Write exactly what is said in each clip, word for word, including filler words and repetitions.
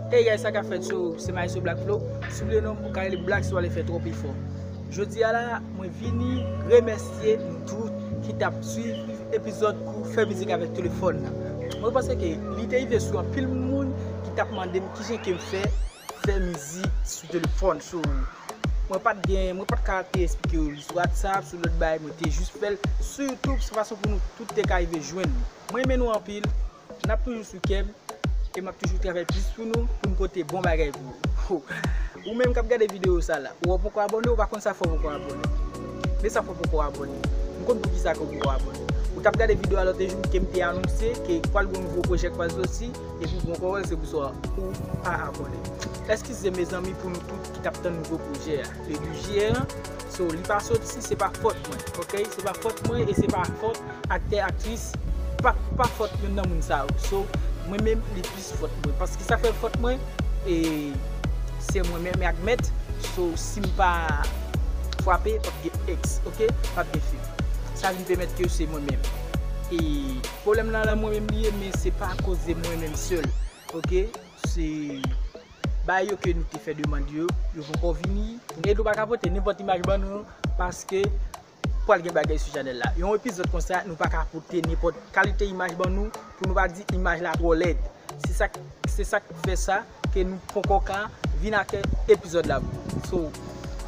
Hey guys, sa k ap fèt? So, se Maestro Black Flow. Si w bliye non m, ou ka rele Black si w ale fè twòp efò. Jodi a la, mwen vini remèsye nou tout ki t ap swiv epizòd kou fè mizik avèk telefòn nan. Mwen panse ke li te rive sou anpil moun ki t ap mande m kijan ke m fè fè mizik sou telefòn. So, mwen pa t gen, mwen pa t ka te eksplike w li sou WhatsApp, sou lòt bagay, mwen te jis fè l sou YouTube, se fason pou nou tout te ka rive jwenn li. Mwen renmen nou anpil, n ap toujou sou kè m, e m ap toujou travay plis pou nou, pou n pote bon bagay pou ou. Ou menm k ap gade videyo sa la, ou poko abòne, ou pa konn sa fè w poko abòne. Men sa fè w poko abòne. M konn poukisa ke w poko abòne. Ou t ap gade videyo a lòt jou ke m te anonse ke pral gen yon nouvo pwojè k pral soti, epi w poko wè l, se pou sa ou pa abòne. Eskize mezanmi pou nou tout ki t ap tann nouvo pwojè a. Le douze jen an, so li pa soti, se pa fòt mwen, ok? Se pa fòt mwen e se pa fòt aktè, aktris, pa, pa fòt youn nan moun sa yo. So, mwen menm, li plis fòt mwen. Paske sa fè l fòt mwen, e se mwen menm, e admèt. So, si m pa frape, p ap gen ex, ok? P ap gen fim. Sa vin pèmèt ke se mwen menm. E pwoblèm nan, nan mwen menm li ye, men se pa akoz de mwen menm sèl, ok? Se bagay yo ke nou te fè demann yo, yo poko vini. E nou pa ka pote nenpòt imaj ban nou, paske pral gen bagay sou chanèl la. Yon epizòd konsa, nou pa ka pote nenpòt kalite imaj ban nou, pou nou pa di imaj la twò lèd. Se sa, se sa k fè sa ke nou poko ka vin ak epizòd la pou. So,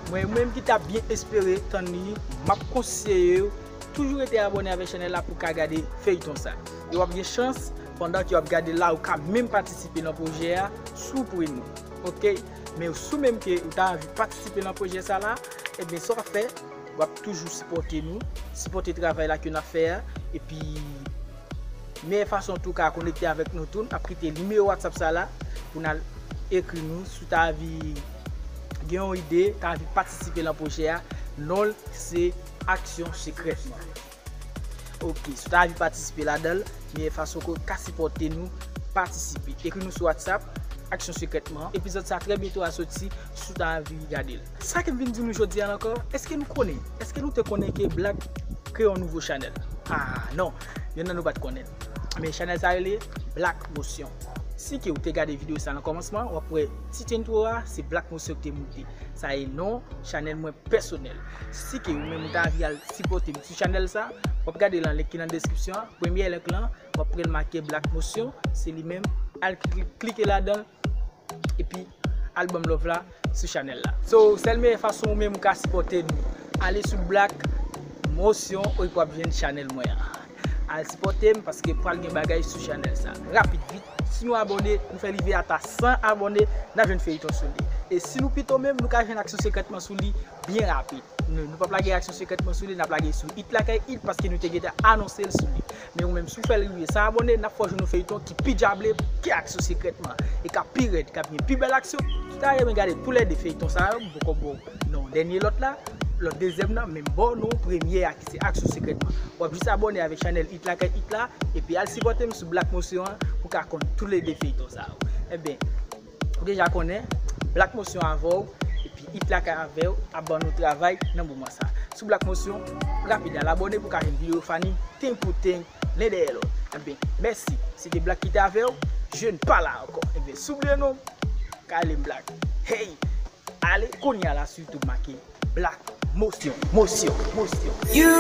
mwen menm ki t ap byen espere tann li, m ap konseye w toujou rete abòne avèk chanèl la pou w ka gade feyton sa. E w ap gen chans, pandan ke w ap gade la, ou ka menm patisipe nan pwojè a, si w premye. Ok? Men si w menm ke ou ta anvi patisipe nan pwojè sa la, ebyen, sa w ap fè, w ap toujou sipòte nou, sipòte travay la ke n ap fè a, epi meyè fason tou ka konekte avèk nou tou, n ap kite nimewo WhatsApp sa la pou n al ekri nou si w ta anvi gen yon ide, ta anvi patisipe nan pwojè a. Non l se Aksyon Sekrètman. Ok, si w ta anvi patisipe ladan l, meyè fason ke w ka sipòte nou, patisipe. Ekri nou sou WhatsApp, Aksyon Sekrètman. Epizòd sa trè byento a soti, si w ta anvi gade l. Sa ke m vin di nou jodi a la ankò, èske nou konnen? Èske nou te konnen ke Black kreye yon nouvo chanèl? Ah, non, youn nan nou pa t konnen. Men chanèl sa rele Black Motion. Si ke w te gade videyo sa nan kòmansman, w ap wè ti intro a, se Black Motion ki te moute. Sa e non chanèl mwen pèsonèl. Si ke ou menm ou ta anvi al sipòte m sou chanèl sa, w ap gade nan link ki nan deskripsyon an, premyè link lan, w ap wè l make Black Motion, se li menm, al kli-, klike ladan l, epi al ban m love la sou chanèl la. So, sèl meyè fason ou menm ou ka sipòte nou, ale sou Black Motion, epi w ap jwenn chanèl mwen an. Al sipòte m paske pral gen bagay sou chanèl sa. Rapid, vit, si nou abòne, nou fè rive ata san abòne, n ap jwenn feyton sou li. E si nou pito menm, nou ka jwenn Aksyon Sekrètman sou li byen rapid. Nou, nou p ap lage Aksyon Sekrètman sou li, n ap lage sou It Lakay It paske nou te gentan anonse l sou li. Men ou menm, si w fè l rive san abòne, n ap fè w jwenn yon feyton ki pi djable ke Aksyon Sekrètman. E k ap pi rèd, k ap gen pi bèl aksyon. Si w ta renmen gade toulède feyton sa yo, m poko ba w non dènye lòt la, lòt dezyèm nan, men m ba w non premye a ki se Aksyon Sekrètman. W ap jis abòne avèk chanèl It Lakay It la, epi al sipòte m sou Black Motion an pou w ka konn toulède feyton sa yo. Ebyen, ou deja konnen, Black Motion avè w, epi It Lakay avè w, ap ban nou travay nan moman sa. Sou Black Motion, rapid al abòne pou w ka jwenn videyo fani, ten pou ten, len dèyè lòt. Ebyen, mèsi. Se te Black ki te avè w, je n pa la ankò. Ebyen, si w bliye non m, ka rele m Black. Hey! Ale, kounye a la sou YouTube make Black Motion, Motion, Motion. You